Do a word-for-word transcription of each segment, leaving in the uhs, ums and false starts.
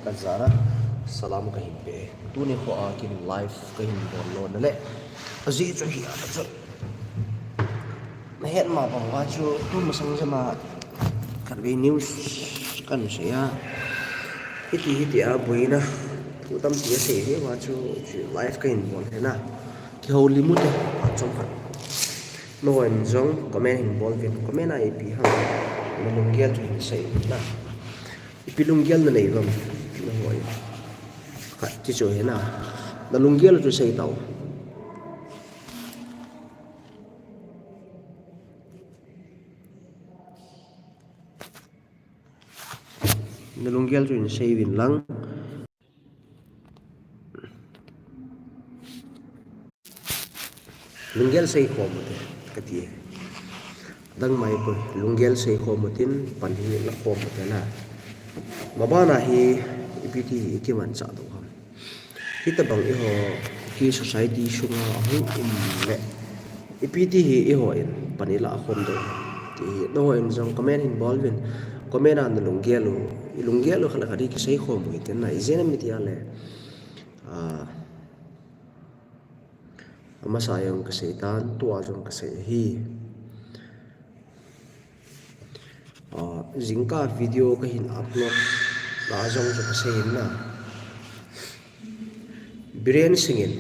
Kajana salam kahin pe. Tuni kho a kin live kahin bol lona le. Ajeh chu hi a chu. Nahet ma bang uva chu tun masang jama khatvei news kahin sei a. Hiti hiti a boina. Thu tampi asei hi uva chu, chu live kahin bol hena. Kihoulim u te, achom khat. Nahon jong comment hin bol uvin, comment a ipi ham. Nalunggel chu hin sei na. Ipi lunggel nanei uvem, nahon. Khat ti chu hena. Nalunggel chu sei tau. Nalunggel chu hin sei uvin lang. Lunggel sei khom u te, kati e. Dang mai poi, lunggel sei khom u tin, pan hi la khom u te na. Mabana hi, ipi ti hi, ikimanchah doh ham. Hitabang eiho, hi society sunga, ahung um le. Ipi ti hi, eihon, pan ila khom doh ham. Ti hi, nahon jong comment hin bol uvin. Comment a nalunggel u, ilunggel u khat le khat hi kisei khom u hite na, ijeh inem iti a le. Ah, Amasa jong kasei tan, tua jong kasei ahi. Ah, jingkah video kahin upload, la jong chu kasei in na. Biren Singh in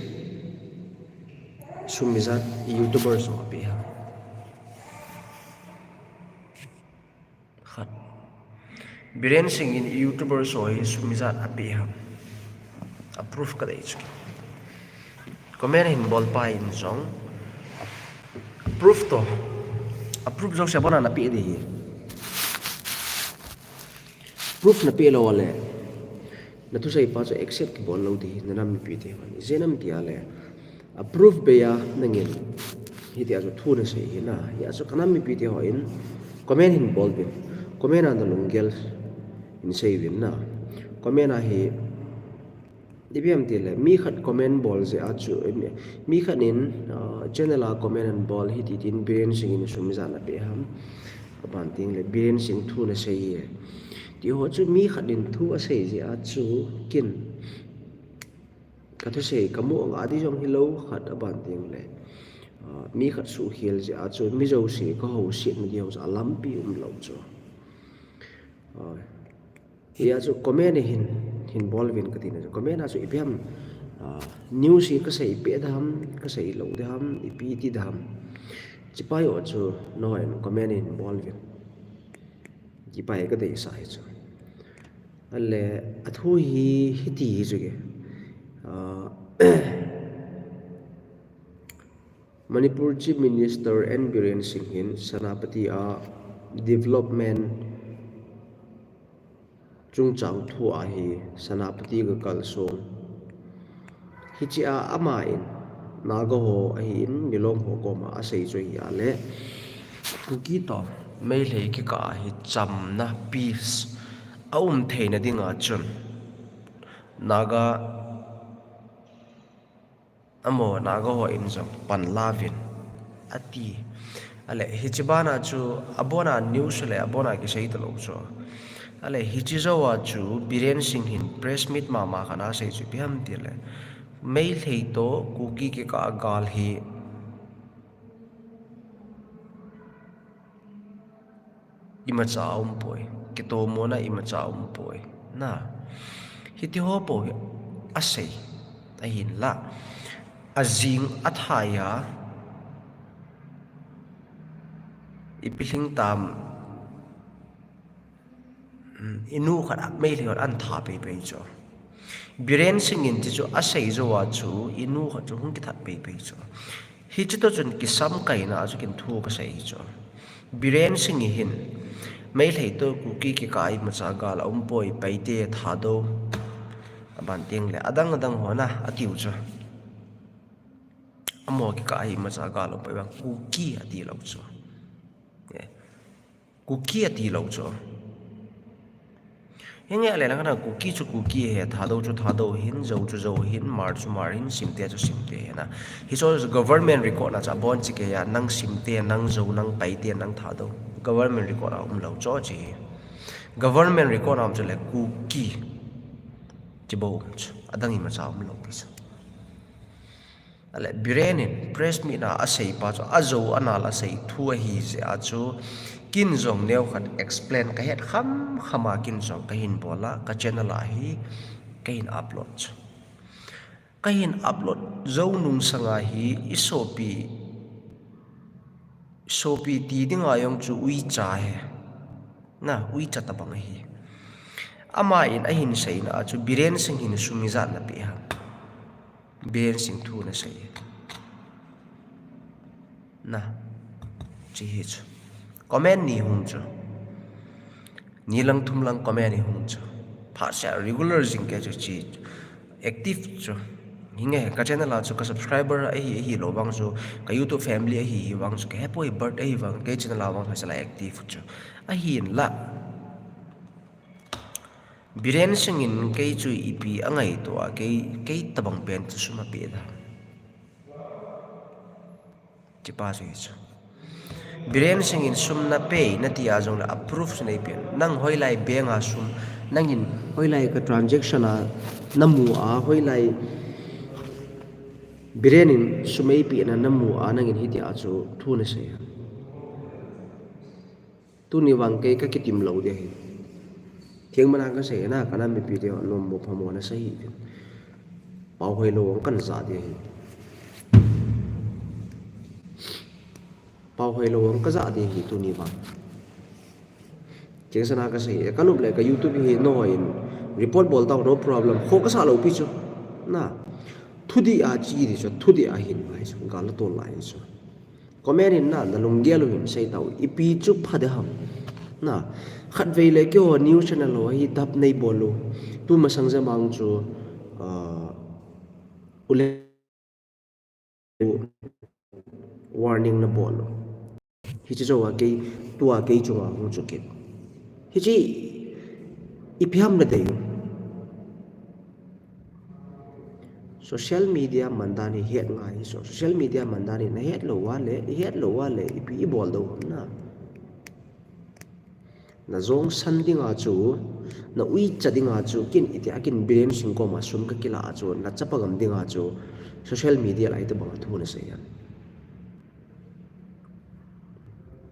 sum ijat YouTubers ho apeh ham. Khat. Biren Singh in YouTubers ho hi sum ijat apeh ham. A proof kadei chu. Comment hin bol pa in jong. A proof to. A proof jong se bona napeh ding hi. Proof napeh lou le. Nathusei pa chu accept kibol lou ding hi, nanam mipi te hon. Ijeh inem tia le. A proof bei a nangin. Hitia chu thu nasei hi na. Hia chu kanam mipi te hon. Comment hin bol uvin. Comment a nalunggel hin sei uvin na. Comment a hi. Ipi ham ti le. Mi khat comment bol jeh a chu. Mi, mi khat in, ah, channel a comment ahin bol hiti tin Biren Singh in sum ijat apeh ham. Aban teng le Biren Singh thu nasei hi. Ti ho chu mi khat in thu asei jeh a chu kin. Kathusei kamu anga ding jong hilou khat aban teng le. Ah, mi khat suhkhel jeh a chu mi jouse kahousetna ding jong chu alampi umlou chu. Ah, hia chu comment hin, hin bol uvin kati na chu. Comment a chu ipi ham, ah, news hi kasei peh dam, kasei lou dam, ipi ti dam. Chipai ho chu nahon comment hin bol uvin. Chipai kadeisah hi chu. Ale, athu hi, hiti hi chu ke. Ah, Manipur Chief Minister N Biren Singh hin Senapati a development chungchang thu ahi Senapati ga kalsong. Hichea aman Naga ho ahin, Milong ho koma asei chu ahile, Kuki toh Meitei kikah a hi chamna, peace aum theina dinga chun Naga amaho Naga hon jong pan la uvin ati. Ale, hiche bana chu abona news le abona kisei talou chu. Ale, hiche jou a chu Biren Singh hin press meet mama khat a asei chu ipi ham tile, Meitei toh Kuki kikah a gal hi imacha aumpoi, kitomona imacha aumpoi. Na, hiti ho bou hi asei, ahinla. Ajing athai a, ipi lhing tam, um, inu khat a Meitei hon ahin that peipei chu. Biren Singh in ti chu asei jou a chu, inu khat chu hung kithat peipei chu. Hiche toh chun kisamkaina a chu kin thu kasei hi chu. Biren Singh hin, Meitei toh Kuki kikah a imacha gal aumpoi, Paite, Thadou, aban teng le, adang adang ho na, atiu chu. Amaho kikah a imacha gal aumpoi, vang Kuki atilou chu. Eh. Kuki atilou chu. Hinge le na kana Kuki chu Kuki ahi, Thadou chu Thadou ahin, Zou chu Zou ahin, Hmar chu Hmar ahin, Simte chu Simte ahi na. Hichu government record na chu abon cheh kei a, nang Simte, nang Zou, nang Paite, nang Thadou. Government record a umlou chu hiche hi. Government record a um chu le Kuki. Chibou chu, adang imacha umlou pi chu. Ale, Biren in press meet a asei pa chu, ajou anal asei thu ahi jeh a chu, kin jong neokhat explain kahet kham kham a kin jong kahin bol a, ka channel a hi kahin upload chu. Kahin upload jou nung sanga hi isopi, sopi ti dinga jong chu uicha ahi. Na, uicha tabang ahi. Ama in ahin seina a chu Biren Singh hin sum ijat napeh ham. Biren Singh thu nasei. Na, chi hi chu. Comment ni hung chu. Ni lang thum lang comment ni hung chu. Phat seh regular jing kei chu chi active chu. Hinge ka channel a chu ka subscriber ahi, ahilou vang chu, ka YouTube family ahi, hi vang chu, ka hepoi birth ahi vang, kei channel a vang chu active chu. Ahinla. Biren Singh in kei chu ipi angaito a, kei, kei tabang pen chu sum apeh da. Chi pa chu hi chu. Biren Singh in sum napeh nati a jongle a proof chu neipeh. Nang hoilai bank a sum, nangin hoilai ka transaction a namu a, hoilai Biren in sum eipeh na namu a, nangin hitia chu thu nasei a. Tuni vang kei kakitim lou ding ahi. Theng mana kasei na, kana mipi te nom mo phamo nasei hi. Pao hoilou ang kana ja ding ahi. Pao hoilou ang kaja ding ahi tuni vang. Theng sana kasei, ka nop le ka YouTube hi noin report bol tau, no problem. Kho kasa lou pi chu. Na. Thudih a chi ding chu, thudih a hin ngai chu, gal atol lai chu. Comment in na, nalunggel u hin sei tau, ipi chu pha ding ham. Na, khatvei le keiho news channel ho hi dap nei bol u. Tumasang jeh mang chu, ah, ule warning nabol u. Hiche jou a kei, tua kei chunga hung chu kit. Hiche, ipi ham nadei u. Social media mandan hi het ngai hi chu. Social media mandan hi nahet lou uva le, ihet lou uva le, ipi ibol diu ham na. Najong san dinga chu, na uicha dinga chu, kin itia kin Biren Singh koma sum kakila a chu, na chapa gam dinga chu, social media lai tabang thu nasei a.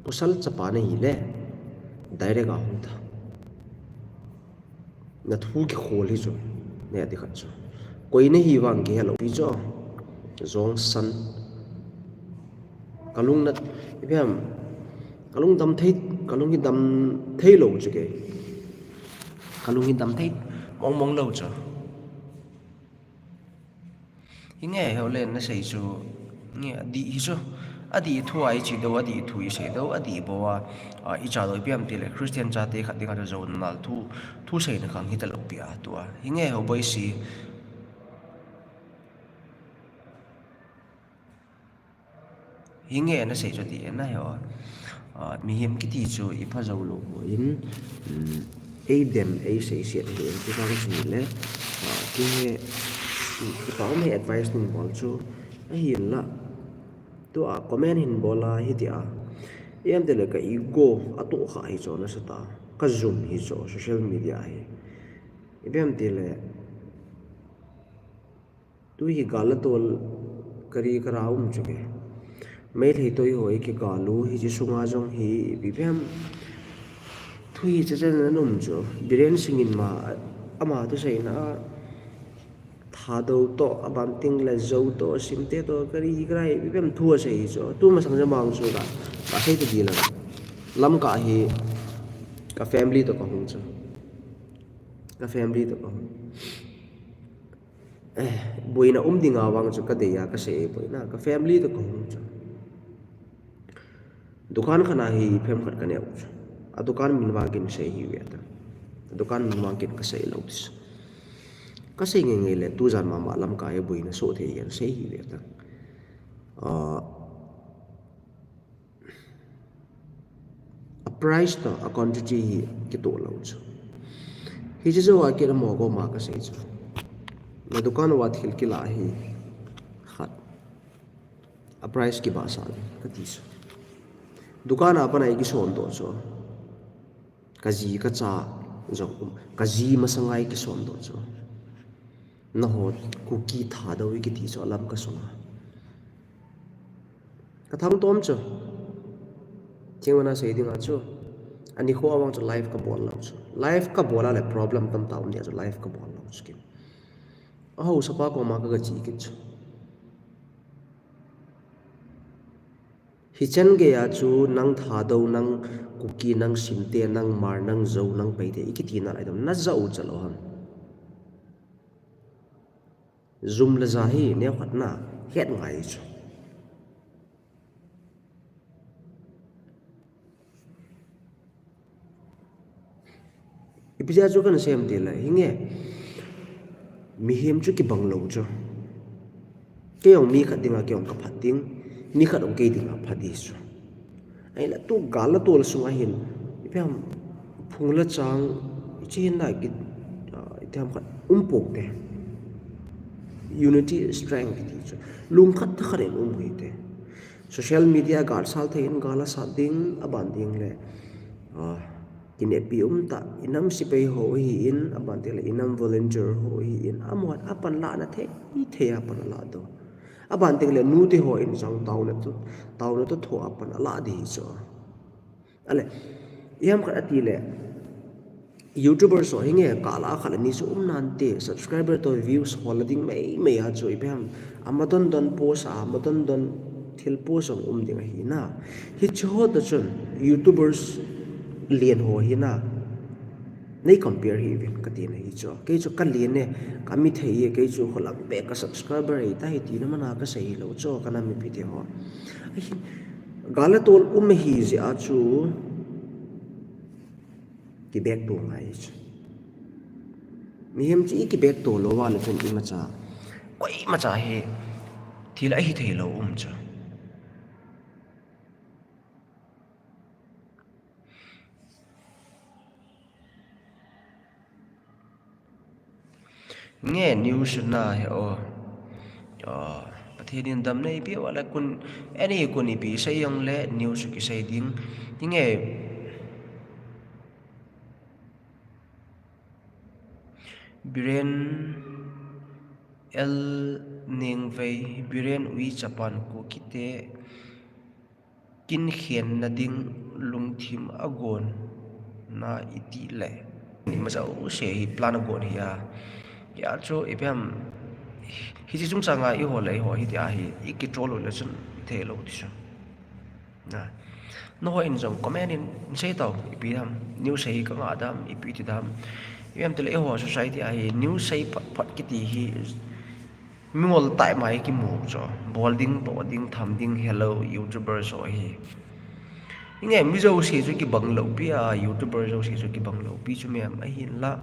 Pasal chapa nahi le, direct a hung ta. Na thu kikhol hi chu, ne ati khat chu. Koi nahi vang kihe lou hi chu, jong san. Kalung na, ipi ham, kalung dam thei, kalung hi dam thei lou chu kei. Kalung hi dam thei, mong mong lou chu. Hinge hole nasei chu, nge adih hi chu. Adih thu a ichi diu, adih thu isei diu, adih bou a, a, icha diu ipi ham tile Christian chate khat dinga chu jou nal thu, thu seina khang hita lou pi a tua. Hinge ho boi si. Hinge nasei chu ti na he o. A, mihem kiti chu ipha jou lou bou in, um, eidem, eisei siat hi, ti vang chu le, a, kihe, ipa um hi advice nin bol chu, ahinla, tua comment hin bol a, hitia, ipi ham tile ka ego atoh kha hi chu nasatah, kajum hi chu, social media hi. Ipi ham tile, Tu hi gal atol kari kara um chu ke. Meitei toh ho hi kigal u hi, hiche sunga jong hi ipi ham. Thu hi chacha nan um chu. Biren Singh in ma, ama thuseina a Thadou toh, aban teng le Zou toh, Simte toh, kari kara ipi ham thu asei chu. Tumasang jong mang chu ka, kasei ta di la. Lamka hi ka family toh kahung chu. Ka family toh kahung. Eh, boina um dinga vang chu kadei a kasei, boina, ka family toh kahung chu. Dukan khat a hi phem khat kanei u chu. A dukan min vang kin sei hi ve ta. A dukan min vang kin kasei lou chu. Kasei nge nge le tujan mama Lamka hi boina soh thei hi sei hi ve ta. Ah, A price toh, a quantity hi kitoh lou chu. Hiche jou a kei le mo koma kasei chu. Na dukan uva thil kila hi khat. A price kibahsah le kati chu. Dukan a pat a ikison doh chu. Kaji kacha jong um. Kaji masanga ikison doh chu. Nangho Kuki Thadou ikiti chu alam kasunga. Kathangtom chu. Thingvana sei dinga chu. Anikho avang chu live kabol lou chu. Live kabol a le problem tamtah um dia chu live kabol lou chu kin. Ahaosapa koma kaga che kit chu. Hichan geiya chu nang Thadou, nang Kuki, nang Simte, nang Hmar, nang Zou, nang Paite ikiti nalai dam. Najah u chalou ham. Jum le ja hi neokhat nahet ngai chu. Ipi jeh a chu kana sei em tile, hinge, mihem chu kibang lou chu. Kei jong mi khat dinga kei jong kaphat ding, mi khat jong kei dinga phat ding chu. Ahinla tu gal le tol sunga hin, ipi ham, phung le chang, hiche hin na ki, ah, ipi ham khat um poute. Unity is strength kiti chu. Lungkhat thakhat in um u hite. Social media gal sat thei in gal asat ding, aban ding le, ah, kinepi umtah, inam sepai ho ahin, aban ding le inam volunteer ho ahin, amaho apan lahna thei thei a pan alah diu. Aban ding le nute ho in jong taona toh, taona toh thoh a pan alah ding chu. Ale, ipi ham khat atile, YouTubers ho hinge, kah lah a khat le ni chu um nante, subscriber toh views hol ding mai mai a chu ipi ham, ama don don post a, ama don don thil post jong um ding ahi na. Hiche ho toh chun YouTubers len ho hi na, nei compare hih uvin kati na hi chu. Kei chu kalen e, kami thei e, kei chu kholang beh ka subscriber ahi tahi tina mana kasei hilou chu, kana mipite ho. Ahin, gal le tol um ahi jeh a chu kibekto ngai chu. Mihem chu ikibekto lou a le chun imacha, koimacha hi thil ahi thei lou um chu. Nge news na he o. O, Pathen in dam neipe uva le kun, any kun ipi sei jong le news kisei ding. Nge Biren L Nengvei, Biren Uichapan Kukite kinkhenna ding lungthim agon na iti le. Imacha u se hi plan agon hi a. Hia chu ipi ham, hiche chungchang a eiho le eiho hiti a hi, i control u le chun thei lou ti chu. Na. Nangho in jong comment in sei tau, ipi ham, news sei hi kanga dam, ipi ti dam. Ipi ham tile eiho society a hi, news sei phot phot kiti hi, Mingol tai mai kimu chu. Bol ding, toh ding, tham ding, hello, YouTuber ho hi. Hinge, mi jouse chu kibang lou pi a, YouTuber jouse chu kibang lou pi chu mihem ahinla.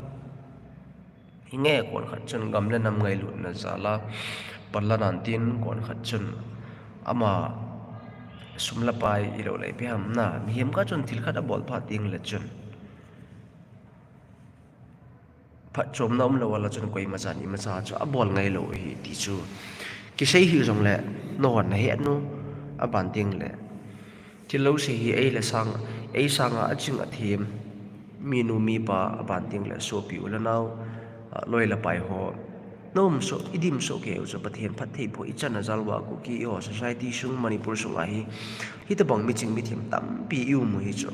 Hinge, konkhat chun gam le nam ngailutna jal a, pan la nan tin, konkhat chun ama sum le pai ilou le ipi ham na, mihem khat chun thil khat abol phat ding le chun. Phatchomna umlou a la chun koima chan imacha chu abol ngai lou ahi ti chu. Kisei hih jongle, nangho nahet u, aban ding le. Thil lou sei hi ei le sang, ei sanga aching athem. Minu mipa aban ding le sopi u le nao, a, loi le pai ho. Na um soh, i dim soh kei u chu Pathen phatthei pho i chan a jal uva Kuki eiho society sung Manipur sunga hi. Hitobang miching mithem tampi i um u hi chu.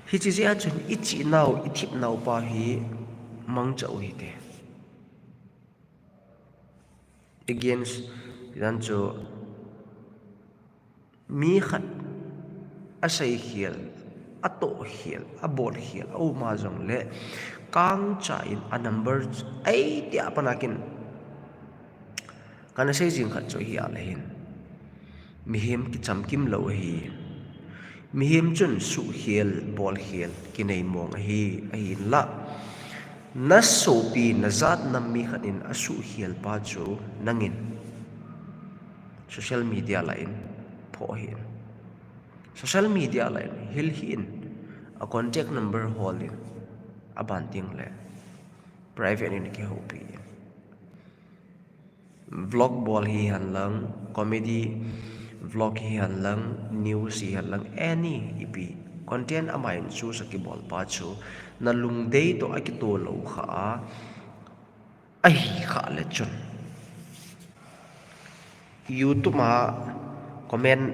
Hiche jeh a chun i chih nau, i thep nau pa hi mangcha u hite. Against, jan chu mi khat asei khel, atoh khel, abol khel, aum a jongle kangcha in a number ei tia pana kin Kana sei jing khat chu hi a le hin. Mihem kichamkim lou ahi. Mihem chun suhkhel, bolkhel, kinei mong ahi, ahinla. Na sopi, na jat nam mi khat in asuhkhel pa chu nangin. Social media lah in phoh hih in. Social media lah in hilhih in. A contact number hol in. Aban ding le. Private in kihoupi in. Vlog bol hihen lang, comedy vlog hihen lang, news hihen lang, any ipi content ama in choose akibol pa chu, na lungdei toh akitoh lou kha a, Ahi kha le chun, YouTube a comment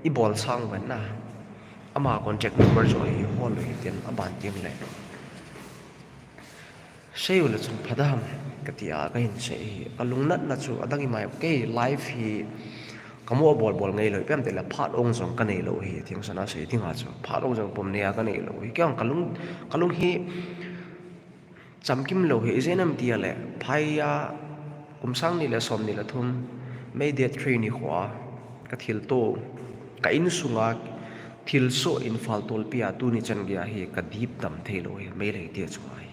i bol sang ven na, ama contact number chu ahi hol u hitin, aban tiang le sei u le chun phadam ka ti a, ka hin sei hi. Ka lungnatna chu adang i mai, kei live hi ka mu a bol bol ngei lo, ipi ham ti le phat ong jong ka nei lo hi, thingsan a sei dinga chu phat ong jong pom nei a ka nei lo hi. Kei jong ka lung, ka lung hi chamkim lo hi, ijeh inem ti a le, phai a kum sang ni le som ni le thum, May date three ni kho a ka thilto, ka insunga thilsoh Imphal tolpi a tuni chan gei a hi ka dip dam thei lo hi, Meitei te chunga hi.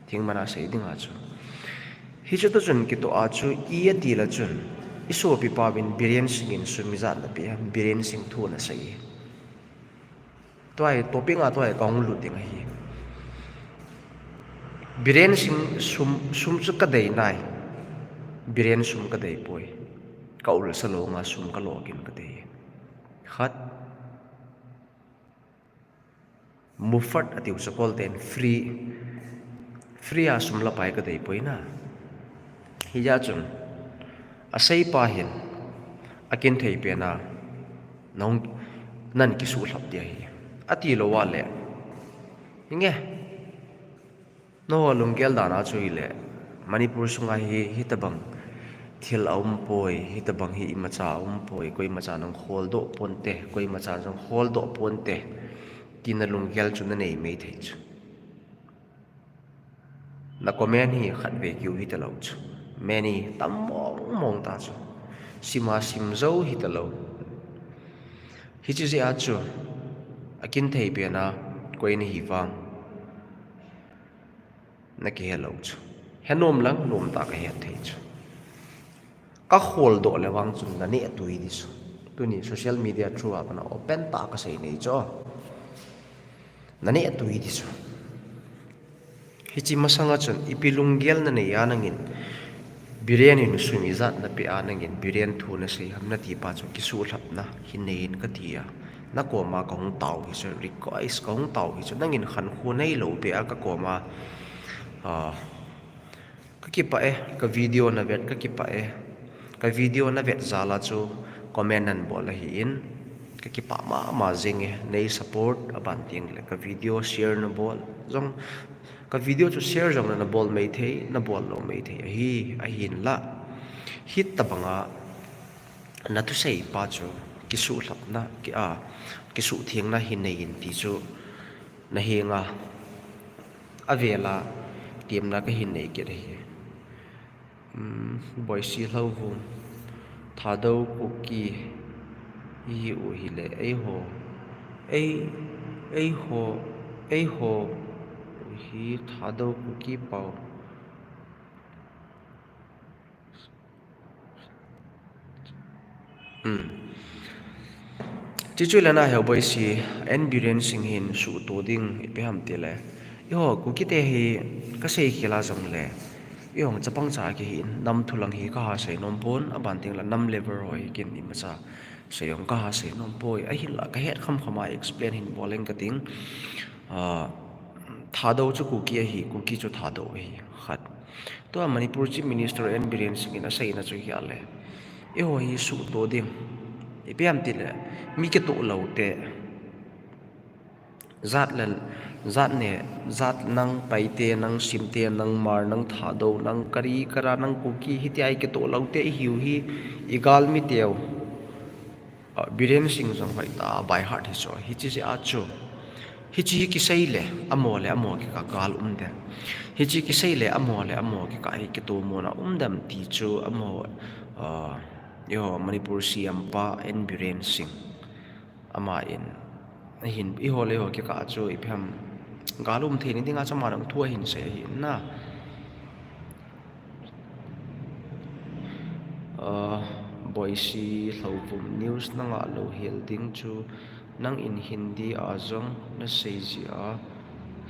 Thingman a sei dinga chu. Hichu tu chun kitoh a chu i a ti le chun, i sopipa uvin Biren Singh in sum ijat na pe ham, Biren Singh thu na sei. Tua hi topic a tua hi ka hung lut ding ahi. Biren Singh sum, sum chu ka dei nai. Biren sum ka dei poi. Ka ulsa longa sum ka lo kin ka dei. Khat. Mufat a tiu sakol ten free, free a sum la pai ka dei poi na. Hijeh chun, a seipa hin, a kin thei pen a, nang, nan kisuhlhap dia hi. A ti lo a le, hinge, nangho lunggel dan a chu hi le, Manipur sunga hi, hitabang thil a um poi, hitabang hi imacha a um poi, koimacha nang holdoh ponte, koimacha nang holdoh ponte, tina lunggel chu na nei mai thei chu. Na comment hi khat ve kiu hita lo chu. Many tam mong mong ta chu. Sima sim zo hita lo. Hichi jeh a chu. A kin thei pen a, koi na hi vang. Na kihe lo chu. He nom lang, nom ta ka he thei chu. Ka holdoh le vang chun na neh tui di chu. Tuni social media through a kana open ta ka sei nei chu. Na neh tui di chu. Hichi masanga chun ipi lunggel na nei a nangin Biren in sum ijat na pe a nangin Biren thu na sei ham na ti pa chu kisuhlhapna hi nei in ka ti a. Na koma ka hung tao hi chu request ka hung tao hi chu nangin khankho nei lo pe a ka koma, ah, Ka kipah e, ka video na vet, ka kipah e. Ka video na vet jal a chu comment nan bol ahi in. Ka kipah mama jing e, nei support aban tiang le ka video share na bol. Jong, ka video chu share jong na, na bol mai thei, na bol lo mai thei. Ahi, ahin la. Hitabanga, na thusei pa chu, kisuhlhapna, ki a, kisuhthengna hi nei in ti chu. Na henga, a vela, tiamna ka hin nei kit ahi. Um, Boisi Hlovum, Thadou Kuki, i hi u hi le, ei ho, ei, ei ho, ei ho, hi Thadou Kuki pau. Hmm. Chichu le na heu Boisi, N Biren Singh hin suhto ding ipi ham ti le. Eiho, Kuki te hi ka sei khel a jong le. Eiho, chapang cha kihi in, nam thu lang hi ka ha sei nom pon, aban tiang la nam level ho hi kin imacha sei jong ka ha sei nom poi. Ahin la ka het kham kham a explain hin bol ing ka ting. Ah, Thadou chu Kuki ahi, Kuki chu Thadou ahi. Khat. Tua Manipur Chief Minister N Biren Singh in a seina chu hi a le. Eiho hi suhto ding. Ipi ham ti le, mi kitoh lo te. Jat le, jat ne, jat nang Paite, nang Simte, nang Hmar, nang Thadou, nang Kari, Kara, nang Kuki, hiti a i kitoh lo te i hiu hi, i galmi teu. Ah, Biren Singh jong hoitah a by heart hi chu, hichi jeh a chu. Hichi hi kisei le, amaho le amaho kikah gal um dem. Hichi kisei le, amaho le amaho kikah hi kitomona um dem ti chu, amaho, ah, eiho Manipur C M pa N Biren Singh. Ama in, ahin, eiho le eiho kikah chu, ipi ham, gal um thei ni dinga chu ama dang thu ahin sei ahi na. Ah, Boisi Hlovum news na ngah lo hel ding chu nang in Hindi a jong na sei jeh a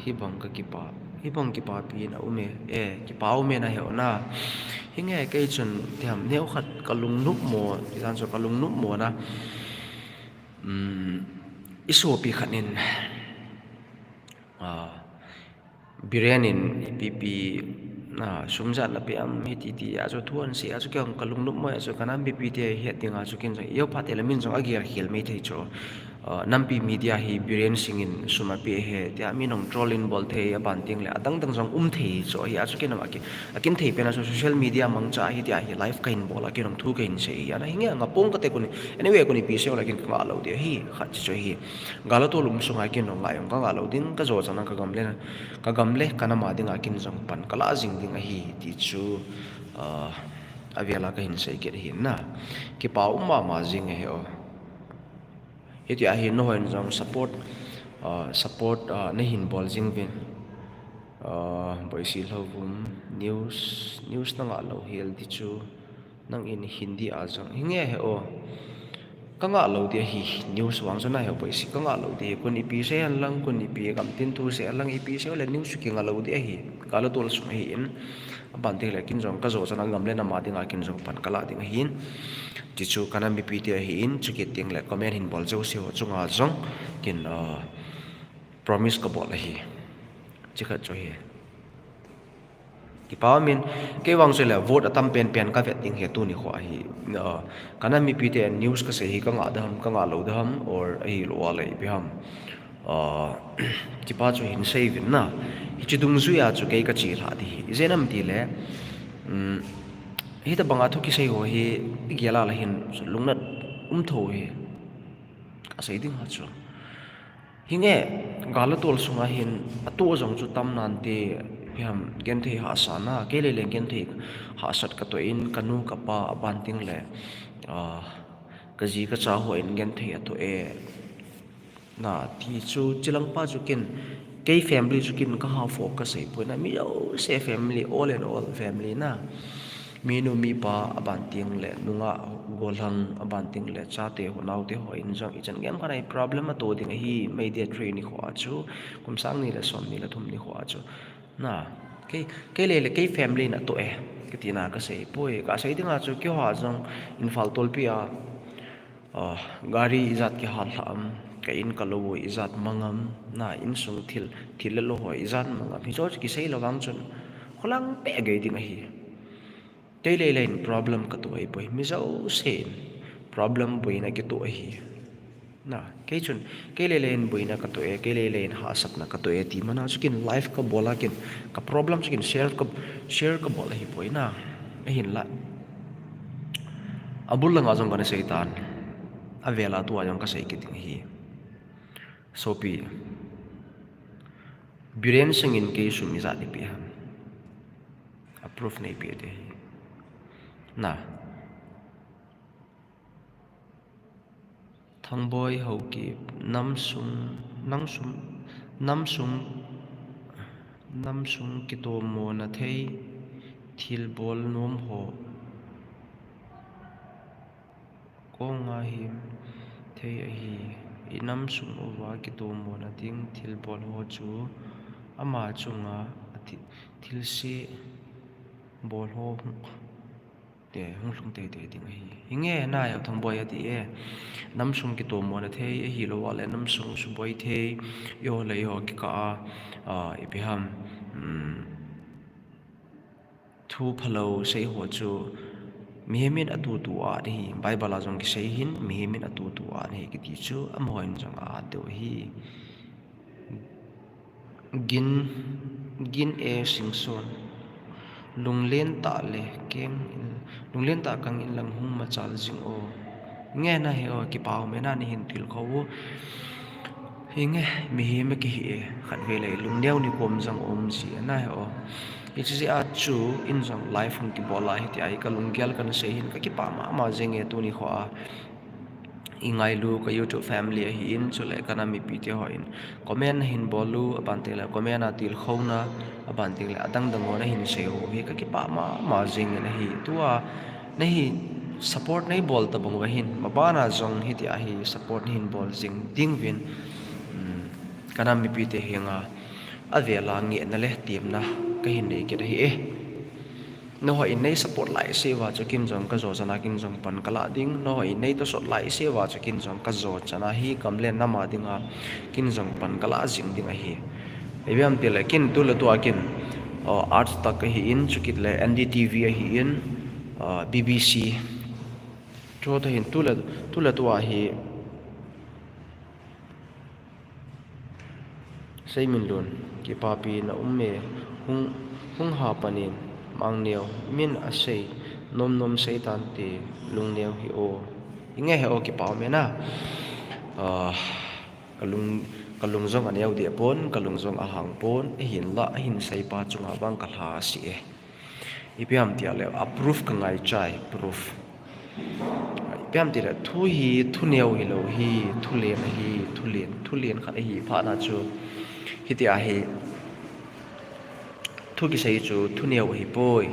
hibang ka kipa, hibang kipapi na um e, eh, kipa um e na heu na. Hinge kei chun, ipi ham, neo khat ka lungnop mo, tidan chu ka lungnop mo na. Um, i sopi khat in, ah, Biren in ipi pi sum ijat napeh am hiti ti a chu thu ahin sei a chu kei jong kalungnop mo a chu kanam mipi te het ding a chu kin jong eiho phat tele min jong agel khel mai thei chu. Nampi media hi Biren Singh in sum apeh ahi tia min jong troll in bol thei aban tengle adang dang jong um thei chu ahi a chu kin jong akin thei pen a chu social media mangcha ahi tia hi live kahin bol a kin jong thu kahin sei ahi a na hinge ngah pong kate kuni. Anyway kuni ipi sei le kin kangah lou ding ahi khat chu ahi. Gal a tol um sunga kin jong ngah jong kangah lou ding kajo chan a kagam le kanam a dinga kin jong pan kalah jing ding ahi ti chu avela kahin sei kit ahi na. Kipa um mama jing ahi o. Hitia hi nahon jong support nahin bol jing uvin. Boisi Lhouvum, news nangah lou hel ding chu nangin Hindi a jong hinge he o. Kangah lou ding ahi news vang chu nahe o Boisi kangah lou ding ahi kun ipi sei henlang kun ipi gamtin thu sei henlang ipi sei le news chu kingah lou ding ahi. Gal a tol sung ahin. Aban tengle kin jong kajo chan a gam le nam a dinga kin jong pan kalah ding ahin. Ti chu kanam mipi te ahin chukit tengle comment hin bol jouse ho chunga jong kin promise kabol ahi. Chikhat chu ahi. Kipa umin, kei vang chule vote atam penpen kavet ding ahi tuni kho ahi. Kanam mipi ten news kasei hi kangah ding ham kangah lou ding ham or ahilou a le ipi ham. Kipa chu hin sei uvin na. Hiche dungjuia chu kei kachelhah ding ahi. Ijeh inem itile hitobanga thu kisei ho hi igel a le hin lungnat um thou ahi. Kasei dinga chu hinge gal a tol sunga hin atoh jong chu tam nante, ipi ham genthei hahsatna kei lele genthei hahsat katoh in kanu kapa aban tengle kaji kacha hon genthei atoh e. Na ti chu chilang pa chu kin kei family chu kin kaha focus ahipoi na mi jouse family all and all family na. Minu mipa aban tengle nungah golhang aban tengle chate ho naote ho in jong ichan gei khat a problem atoh ding ahi May date three nikho a chu kum sang ni le som ni le thum nikho a chu. Na kei lele kei family natoh e katina kasei poi kasei dinga chu keiho jong Imphal tolpi a gari ijat kihal lhah am, ka in kalou ijat mang am, na insung thil le lo ho ijat mang am hicho chu kisei lou vang chun kholang peh gei ding ahi. Kei lele in problem katoh ahipoi mi jousen problem boina kitoh ahi. Na kei chun kei lele in boina katoh e kei lele in hahsatna katoh e ti mana chu kin live kabol a kin ka problem chu kin share kabol ahipoi na. Ahinla abul langa jong kana sei tan, avela tua jong kasei kit ding ahi. Sopi, Biren Singh in kei sum ijat eipeh ham? A proof neipeh ding ahi. Na Thangboi Haokip, nam sung, nam sung, nam sung, nam sung kitomona thei thilbol nom ho konga him thei ahi. Inam sung uva kitomona ding thilbol ho chu ama chunga athi, thilse bol ho hung, te, hung lhung teitei ding ahi. Hinge nai Thangboi ati e. Nam sung kitomona thei ahilou a le nam sung suboi thei, eiho le eiho kikah a, ipi ham, thu phalou sei ho chu mihem in atutu a ahi, Bible a jong kisei hin mihem in atutu a ahi kiti chu amaho in jong a-at diu ahi. Gin, Gin A Singson, lunglen tah le keng in, lunglen tah kang in lang hung machal jing o. Nge nahe o, kipa um e na neihin tilkhou u. Hinge mihem akihi e, khatvei le lungneo nikom jong um ji nahe o. Hiche jeh a chu in jong live hung kibol a hitia hi kalunggel kana sei hin kakipah mama jenge tuni kho a. Ingailu ka YouTube family ahin chule kanam mipite ho in comment nahin bol u, aban tengle comment a tilkhouna, aban tengle adang dang ho nahin sei u hi kakipah mama jengin ahi. Tua nahi support neibol tabang uva hin mabana jong hitia hi support nahin bol jing ding uvin kanam mipite henga avela ngehna le temna kahin nei kit ahi e. Nangho in nei support laise uva chu kin jong kajo chana kin jong pan kalah ding, nangho in nei tosot laise uva chu kin jong kajo chana hi gam le nam a dinga kin jong pan kalah jing ding ahi. Ipi ham tile kin tule tua kin Aaj Tak ahin, chukit le N D T V ahin, B B C. Chuta hin tule, tule tua hi Seiminlun, kipapi na um e, hung, hung ha panin, Mangneo, min asei, nom nom sei tante, lungneo hi o. Inge he o kipa um e na. Ah, kalung, kalung jong aneo deh pon, kalung jong ahang pon, ahinla, ahin seipa chunga vang kalha asi e. Ipi ham tile, a proof kangai chai, proof. Ipi ham tile, thu hi, thu neo hilou hi, thu len ahi, thu len, thu len khat ahi, phat na chu. Hiti ahi, thu kisei chu, thu neo ahi poi.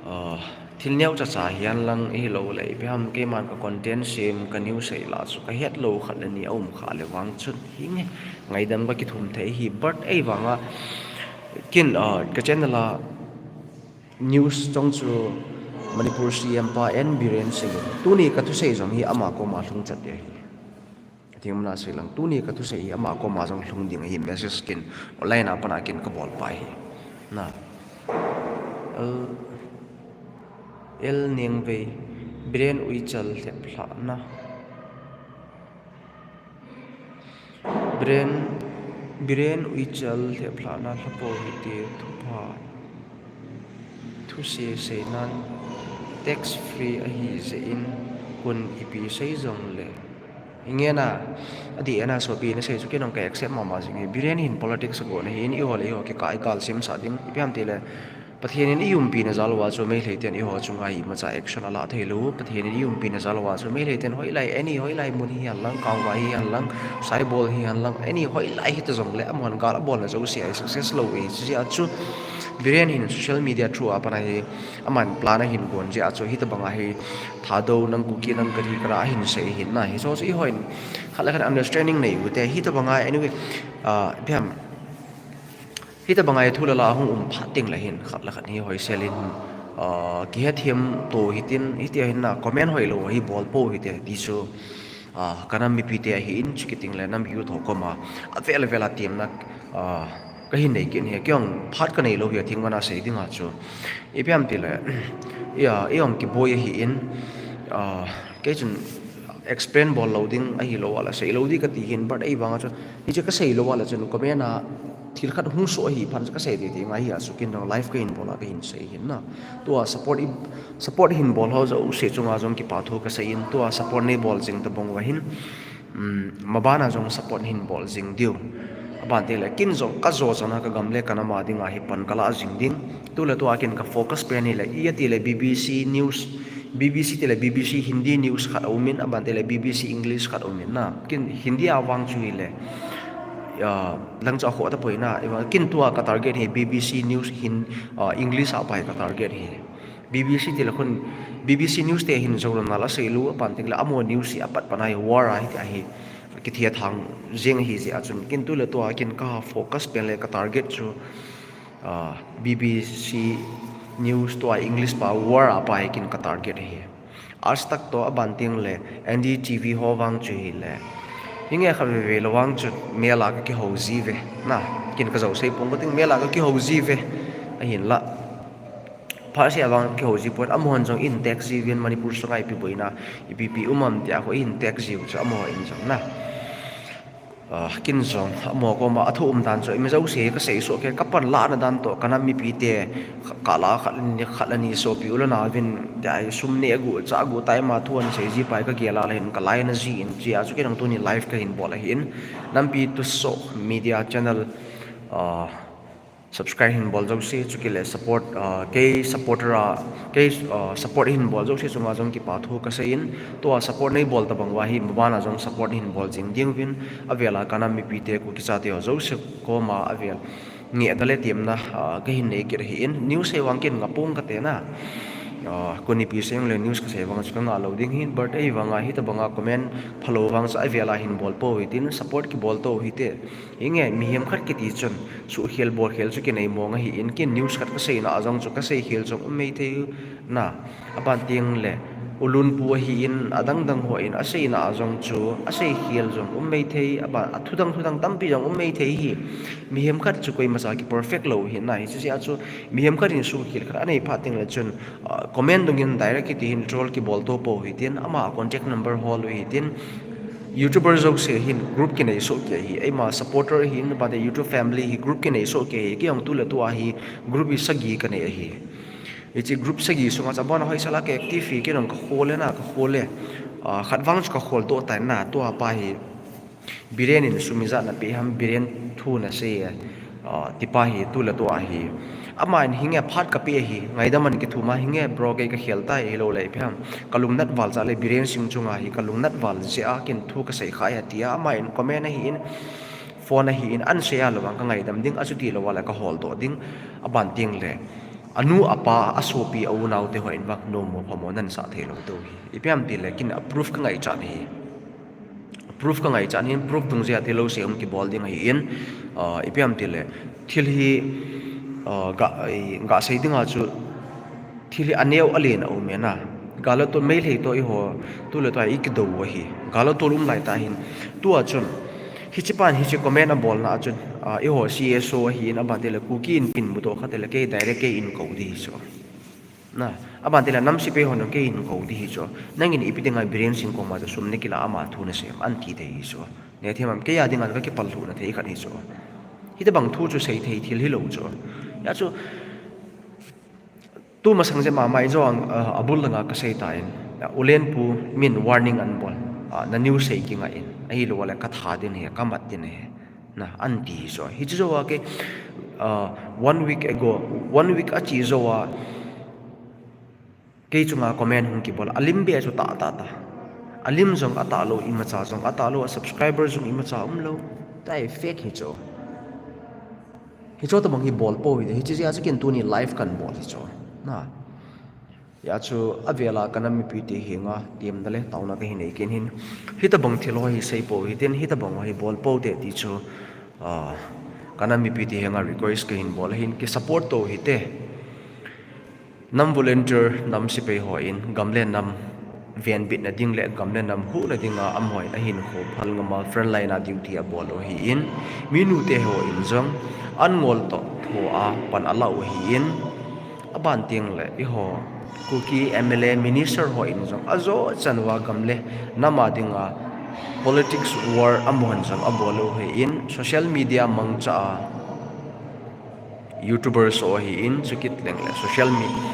Ah, thil neo chacha hihen lang ahilou le, ipi ham keiman ka content sem, ka news sei la chu, kahet lou khat le ni aum kha le vang chun, hinge, ngaidam kakithum thei hi, but ei vanga, kin, ah, ka channel a, news chong chu Manipur C M pa N Biren Singh in. Tuni ka thusei jong hi ama koma lhung chat ding ahi. Thingmuna sei lang. Tuni ka thusei hi ama koma jong lhung ding ahi message kin. Online a pana kin ka bol pa hi. Na. L, L Nengvei. Biren Uichal lhep lhah na. Biren, Biren Uichal lhep lhah na lhapo hite thupha. Thusei sei nan tax free ahi jeh in kun ipi sei jong le. Inge na, adih e na sopi na sei chu kei nong ka accept mama jing e. Biren hin politics agon ahin eiho le eiho kikah igal semsah ding. Ipi ham tile. Pathen in i umpi na jal uva chu Meitei ten eiho chunga imacha action ala thei lou. Pathen in i umpi na jal uva chu Meitei ten hoilai, any hoilai mun hihen lang, Kangvai hihen lang, Saibol hihen lang, any hoilai hita jong le, aman gal abol na jouse a success lou e. Chu jeh chu Biren hin social media through a pana hi, aman plan ahin gon jeh chu hitabang a hi Thadou nang Kuki nang kari kara ahin sei hin na. Hichu chu eiho in khat le khat understanding nei u te hitabang a anyway, ah, ipi ham, Hitabang a thu le la hung um phat teng le hin, khat le khat hi hoisel in, ah, kihethem to hitin, hiti ahin na comment hoilou hi bol po hite, ti chu, ah, ka nam mipi te ahin, chukit teng le nam youth ho koma, avel avel a temna, ah, kahin nei kit hi, keiman phat ka nei lou hi, thingmuna sei ding a chu. Ipi ham tile, ya, eiho kiboi ahin, ah, kei chun explain bol lou ding, ahilou le sei lou ding kati hin, but ei vang a chu, Hiche kasei lou a le chun comment a thil khat hung soh ahi phat chu kasei teitei ngai hi a chu kin dang live kahin bol a kahin sei hin na. Tua support i, support hin bol ho jouse chunga jong kipa thu kasei in tua support nei bol jing tabang uva hin, um, maban a jong support hin bol jing diu. Aban teng le kin jong ka jo chana ka gam le ka nam a dinga hi pan kala jing ding. Tule tua kin ka focus pen hi le, i ati le B B C News, B B C tile B B C Hindi News khat aumin, aban tile B B C English khat aumin na. Kin Hindi a vang chu hi le, ah, lang chu akhoh tapoi na, kin tua ka target hi B B C News hin, ah, English a pa hi ka target hi. B B C tile khun, B B C News te hin joran na la sei lou, aban tile amaho news hi apat pana hi war a hiti ahi. Kithia thang jeng hi jeh a chun, kin tule tua kin ka focus pen le ka target chu, ah, B B C News tua English pa war a pa hi kin ka target hi. Aaj Tak to aban teng le N D T V ho vang chu hi le. Hinge kha veve lou vang chu mel a ka kihou ji ve. Na, kin ka jo sei pong ka ting mel a ka kihou ji ve. Ahin la. Phat sia vang kihou ji pon amahon jong in tax ji vin Manipur sunga ipi boina, ipi pi um am tia ko in tax ji chu amaho in jong na. Ah, kin jong, amaho koma, athu um dan chu, ima jouse, kasei soh kei, ka panlah na dan toh, ka nam mipi te, ka, kala khat le ni, khat le ni sopi u le nao vin, tia hi sum neh gu, chah gu, tai ma thu ahin sei ji pa hi ka gel a le hin, ka lai na ji in, chia chu kei nang tuni live kahin bol ahin, Nampi Thusoh Media Channel, ah, subscribe hin bol jouse, chukit le support, ah, kei supporter a, kei, ah, support hin bol jouse chunga jong kipa thu kasei in, tua support nei bol tabang uva hi, maban a jong support hin bol jing ding uvin, avel a ka nam mipi te Kuki chate ho jouse koma avel ngehna le temna, ah, kahin nei kit ahi in, news sei vang kin ngah pong kate na. Ah, koi ipi sei le news kasei vang chu ka ngah lou ding hin, but ei vang a hitabang a comment phalou vang chu avel a hin bol pou hitin, support kibol tou hite. Hinge, mihem khat kiti chun, suhkhel bolkhel chu kinei mong ahi in, kin news khat kasei na a jong chu kasei khel jong um mei thei u na, aban teng le, Ulun pu ahin, adang dang hon aseina a jong chu asei khel jong um mai thei, aban a thudang thudang tampi jong um mai thei hi. Mihem khat chu koima cha ki perfect lou hi na hi, hiche a chu mihem khat in suhkhel khat anei phat ding le chun, uh, comment dung in direct kiti hin troll kibol to pou hitin, ama contact number hol u hitin, YouTuber jouse hin group kinei soh kei hi, eima supporter hin, bate YouTube family hi group kinei soh kei hi, kei jong tu le tu a hi group hi sagi kanei ahi. Hiche group sagi sunga chu abon a hoisel a ka active hi, kei jong ka khol e na, ka khol e. Ah, khat vang chu ka khol to tai na, tua pa hi Biren in sum ijat na pe ham, Biren thu na sei e. Ah, tipa hi tu le tu a hi. Ama in hinge phat ka pe hi, ngaidam an kithum a hinge bro kei ka khel tai hilou le ipi ham. Ka lungnat val cha le Biren Singh chunga hi ka lungnat val jeh a kin thu ka sei kha e tia ama in comment ahin, phone ahin, an sei a lou vang ka ngaidam ding, achuti lou a le ka hol doh ding, aban teng le anu, apa, asopi, a unau te hon vang nommo phamo nan sah thei lou tou hi. Ipi ham ti le kin a proof ka ngaichat hi. Proof ka ngaichat hin, proof dung jeh a thil lou sei um kibol ding ahin, ah, ipi ham ti le thil hi, ah, ga, i, ga sei ding a chu thil hi aneo alen a um e na. Gal le tol Meitei toh eiho tu le tu a i kidou u ahi. Gal le tol um lai tah hin. Tua chun hiche pan hiche comment abol na a chun, ah, eiho C S O ahin, aban teng le Kuki Inpi in mu doh kha teng le kei direct kei in kou di hi chu. Na, aban teng le nam sepai hon kei in kou di hi chu. Nangin ipi dinga Biren Singh koma chu sum na kila, ama thu na sei em an ti thei hi chu. Neithem am, kei a dinga ka kipal lhuh na thei khat hi chu. Hitobang thu chu sei thei thil hilou chu. Hijeh chun, tu masang jeh mama in jong, ah, abul langa ka sei tan, ah, Ulen pu min warning an bol, ah, na news sei kingai in, ahilou le ka that ding ahi, ka mat ding ahi, na, an ti hi chu. Hiche jou a kei, ah, one week ago, one week ache jou a, kei chunga comment hung kibol, alim beh chu tah tah tah. Alim jong atah lou, imacha jong atah lou, a subscriber jong imacha umlou. Tua hi fake hi chu. Hiche tobang hi bol pou hite, hiche jeh a chu kin tuni live kan bol hi chu. Na. Hijeh chun avel a ka nam mipi te henga temna le taona ka hin nei kit in, hitobang thil ho hi sei pou hitin, hitobang ho hi bol pou te ti chu, ah, ka nam mipi te henga request ka hin bol ahin, ki support to hite. Nam volunteer, nam sepai hon gam le nam venbitna ding le gam le nam huhna dinga amahon ahinkho phal ngam a front line a duty abol u ahin, minu te hon jong an ngol toh tho a pan ala u ahin, aban teng le eiho Kuki M L A, minister hon jong ajo chan uva gam le nam a dinga politics war amahon jong abol u ahin, social media mangcha a YouTubers ho ahin, chukit leng le social media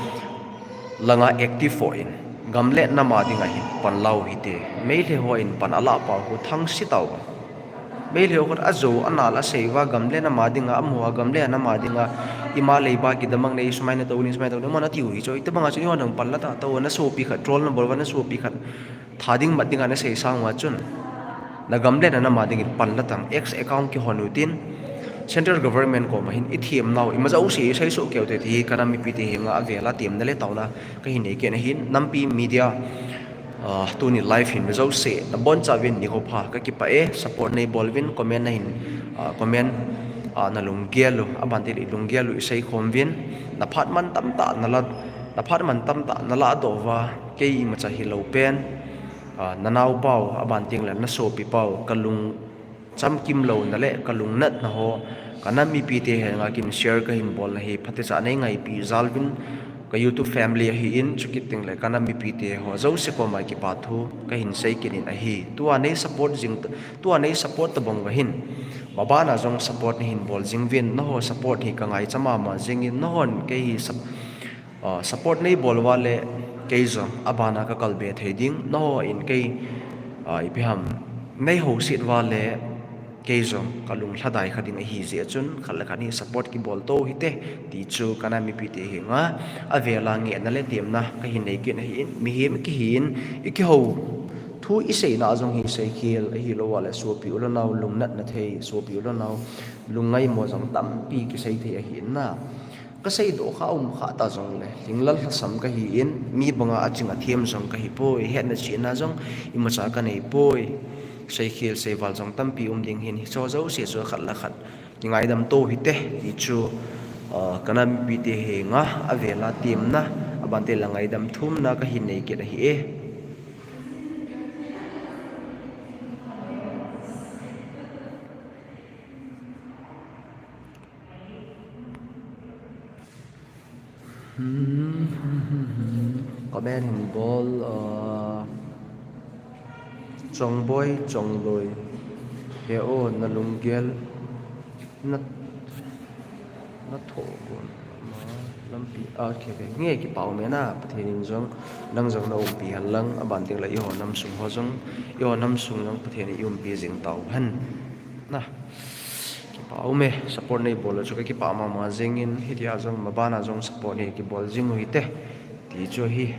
langa active hon gam le nam a dinga hin pan la u hite. Meitei hon pan ala pau khu thangse tauva. Meitei ho khat ajo anal asei uva gam le nam a dinga, amaho gam le nam a dinga, ima leiba kidamang nei, sumai na tou ni, sumai tou ni, amahon ati u hi chu. Hitobanga chu eihon jong pan la ta tauva, na sopi khat troll na bol uva, na sopi khat that ding mat dinga na sei sang uva chun, na gam le na nam a dingin pan la tang, X account kihon u tin, central government koma hin i themnau, ima jouse i sei soh keu te ti hi ka nam mipi te henga avel a temna le taona ka hin nei kit in ahin, nampi media, ah, tuni live hin ve jouse, na boncha uvin nikho pha ka kipah e, support nei bol uvin, comment na hin, ah, comment, ah, na lunggel u, aban teng le i lunggel u i sei khom uvin, na phat man tamtah na la, na phat man tamtah na ladoh uva, kei imacha hilou pen, ah, na naopa u, aban teng le na sopi pa u, ka lungcham kimlouna le ka lungnatna ho, ka nam mipi te henga kin share ka hin bolna hi phatecha nei ngaipi jal uvin, ka YouTube family ahin, chukit teng le ka nam mipi te ho jouse koma kipa thu ka hin sei kit in ahi. Tua nei support jing, tua nei support tobang uva hin, maban a jong support nei hin bol jing uvin, nangho support hi ka ngaicha mama jing in, nanghon kei hi sup-, ah, support nei bol uva le kei jong aban a ka kal be thei ding, nanghon kei, ah, ipi ham, nei houset uva le kei jong ka lunglhadai kha ding ahi jeh chun, khat le khat hi support kibol to hite, ti chu ka nam mipi te henga avel a ngehna le temna ka hin nei kit in ahin, mihem i kihin, i kihou thu i seina jong hi seikhel ahilou a le sopi u le nao lungnatna thei, sopi u le nao lungngaimo jong tampi kisei thei ahin na. Ka seidoh kha um kha ta jong le, lhinglel lhasam ka hin, mi banga aching athem jong ka hi poi, hetna chihna jong imacha ka nei poi. Seikhel seival jong tampi um ding hin, hicho jouse chu khat le khat kingaidam to hite, ti chu, ah, ka nam mipi te henga avel a temna, aban teng le ngaidam thumna ka hin nei kit ahi e. Comment hin bol, ah, Chongboi, Chongloi. He o, na lunggel. Na, na thoh gon. Ma, lampi. Ah, okay, okay. Nge kipah ume na, Pathen in jong, nang jong na umpi hen lang, aban ding la eiho nam sung ho jong, eiho nam sung jong Pathen in umpi jing tauhen. Na. Kipah ume, support nei bol chu ka kipah mama jingin, hitia jong, mabana jong support nei kibol jing u hite. Ti chu hi.